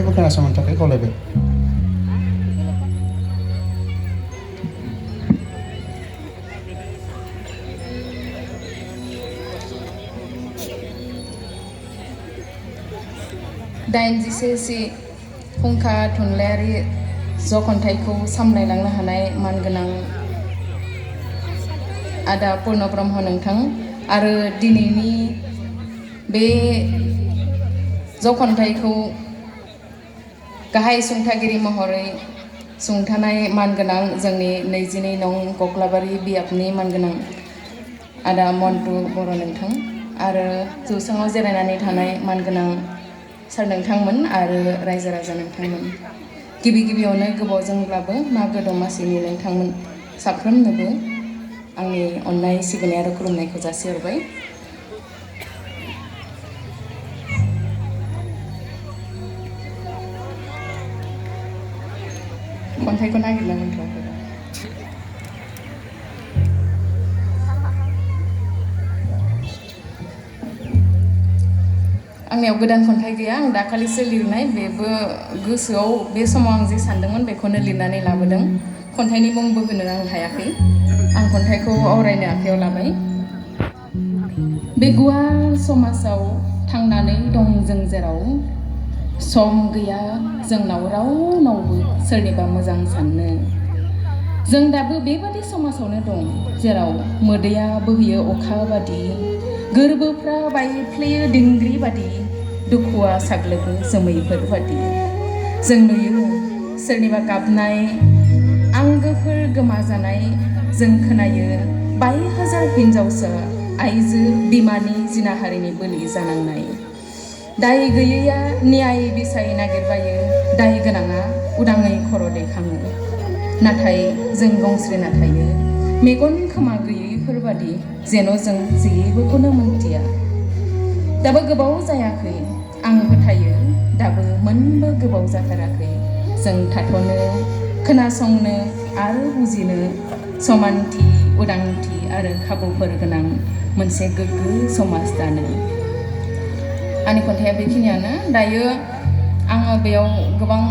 खोनासंनो थाखाय खावलायबाय। दाइनजिसे फुंखा थुनलाइयारि जखन्थाइखौ सामलायलांनो हानाय मानगोनां आदा पुर्ण ब्रह्म नोंथां आरो दिनैनि बे जखन्थाइखौ गाहाय सुंथागिरि महरै सुंथानाय मानगोनां जोंनि 22 नं गग्लाबारि बियाबनि मानगोनां आदा मन्टु बर' नोंथां आरो जौसाङाव जिरायनानै थानाय मानगोनां सार नोंथांमोन आरो रायजो राजा नोंथांमोन, गिबियावनो गोबावजोंब्लाबो मागो दमासिनि नोंथांमोन साफ्रोमनोबो आंनि अननाय सिबिनाय आरो खुलुमनायखौ जासिहरबाय। खन्थाइखौ नागिरना मोनथ'वाखै। आंनियाव गोदान खन्थाइ गैया, आं दाखालिसो लिरनाय, बेबो गोसोआव बे समाव आं जे सानदोंमोन बेखौनो लिरनानै लाबोदों। खन्थाइनि मुंबो होनो आं हायाखै, आं खन्थाइखौ आवरायनो आखायाव लाबाय। बे गुवार समाजाव थांनानै दं जों जेराव, सम गैया जोंनाव रावनावबो सोरनिबा मोजां साननो। जों दाबो बेबादि समाजावनो दं जेराव मोदैया बोहैयो अखा बादि, गोरबोफ्रा बायफ्लेयो दिंग्रि बादि, दुखुआ साग्लोबो जोमैफोर बादि। जों नुयो सोरनिबा गाबनाय, आंगोफोर गोमाजानाय, जों खोनायो बाय हाजार हिन्जावसा आइजो बिमानि जिनाहारिनि बोलि जानांनाय। दाय गैयैया न्याय बिसाय नागिरबायो, दाय गोनाङा उदाङै खर' दैखाङो। नाथाय जों गंस्रिना थायो मेगन खोमा गैयैफोरबादि, जेन' जों जेबोखौनो मोनथिया। दाबो गोबाव जायाखै आं फोथायो, दाबो मोनबो गोबाव जाथाराखै जों थाथ'नो, खोनासंनो आरो बुजिनो, समानथि उदांथि आरो खाबुफोर गोनां मोनसे गोग्गो समाज दानो। आंनि खन्थाइया बेखिनियानो। दायो आङो बेयाव गोबां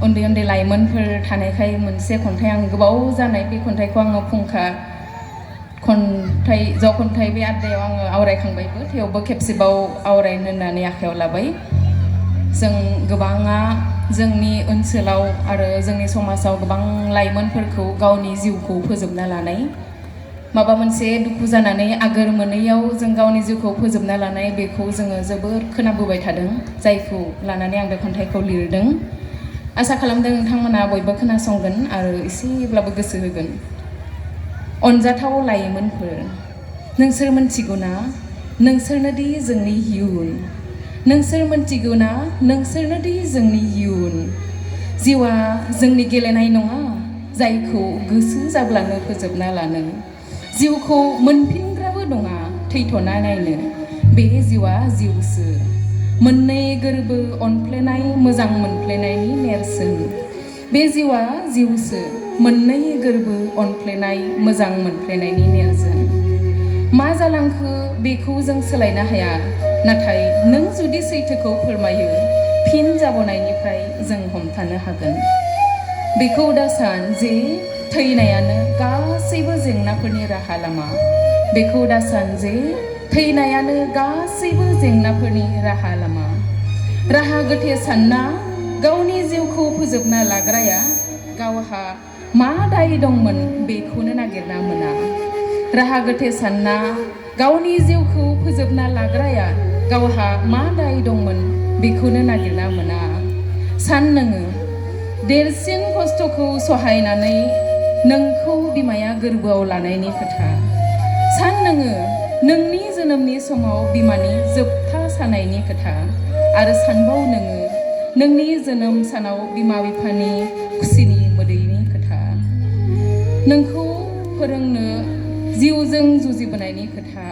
उन्दै उन्दै लाइमोनफोर थानायखाय मोनसे खन्थाइ, आं गोबाव जानाय बे खन्थाइखौ आङो फुंखा जखन्थाइ बे आयदायाव आङो आवरायखांबायबो, थेवबो खेबसेबाव आवरायनो होननानै आखायाव लाबाय। जों गोबाङा जोंनि ओनसोलाव आरो जोंनि समाजाव गोबां लाइमोनफोरखौ गावनि जिउखौ फोजोबना लानाय, माबा मोनसे दुखु जानानै आगोर मोनैयाव जों गावनि जिउखौ फोजोबना लानाय, बेखौ जोङो जोबोर खोनाबोबाय थादों, जायखौ लानानै आं बे खन्थाइखौ लिरदों। आसा खालामदों नोंथांमोना बयबो खोनासंगोन आरो एसेब्लाबो गोसो होगोन। अनजाथाव लाइमोनफोर, नोंसोर मोनथिगौना नोंसोरनोदि जोंनि इयुन, नोंसोर मोनथिगौना नोंसोरनोदि जोंनि इयुन। जिउआ जोंनि गेलेनाय नङा, जायखौ गोसो जाब्लानो फोजोबना लानो। जिउखौ मोनफिनग्राबो नङा थैथ'ना नायनो, बे जिउआ जिउसो, मोननै गोरबो अनफ्लेनाय मोजां मोनफ्लेनायनि नेरसोन। बे जिउआ जिउसो, मोननै गोरबो अनफ्लेनाय मोजां मोनफ्लेनायनि नेरसोन। मा जालांखो बेखौ जों सोलायनो हाया, नाथाय नों जुदि सैथोखौ फोरमायो, फिन जाबोनायनिफ्राय जों हमथानो हागोन। बेखौ दासान जे थैनायानो गासैबो जेंनाफोरनि राहा लामा, बेखौ दासान जे थैनायानो गासैबो जेंनाफोरनि राहा लामा। राहा गोथे सानना गावनि जिउखौ फोजोबना लाग्राया, गावहा मा दाय दंमोन बेखौनो नागिरना मोना। राहा गोथे सानना गावनि जिउखौ फोजोबना लाग्राया, गावहा मा दाय दंमोन बेखौनो नागिरना मोना। सान नोङो देरसिन खस्थ'खौ सहायनानै नोंखौ बिमाया गोरबोआव लानायनि खोथा। सान नोङो नोंनि जोनोमनि समाव बिमानि जोबथा सानायनि खोथा। आरो सानबाव नोङो नोंनि जोनोम सानाव बिमा बिफानि खुसिनि मोदैनि खोथा। नोंखौ फोरोंनो जिउजों जुजिबोनायनि खोथा।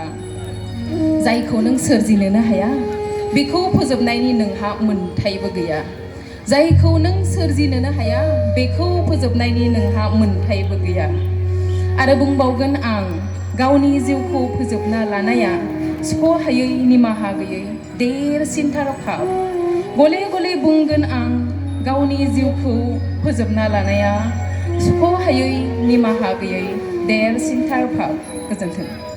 जायखौ नों सोरजिनोनो हाया, बेखौ फोजोबनायनि नोंहा मोन्थायबो गैया। जायखौ नों सोरजिनोनो हाया, बेखौ फोजोबनायनि नोंहा मोन्थायबो गैया। आरो बुंबावगोन आं, गावनि जिउखौ फोजोबना लानाया सुख'हायै निमाहा गैयै देरसिनथार फाब। गले गले बुंगोन आं गावनि जिउखौ फोजोबना लानाया सुख'हायै निमाहा गैयै देरसिनथार फाव। गोजोन्थों।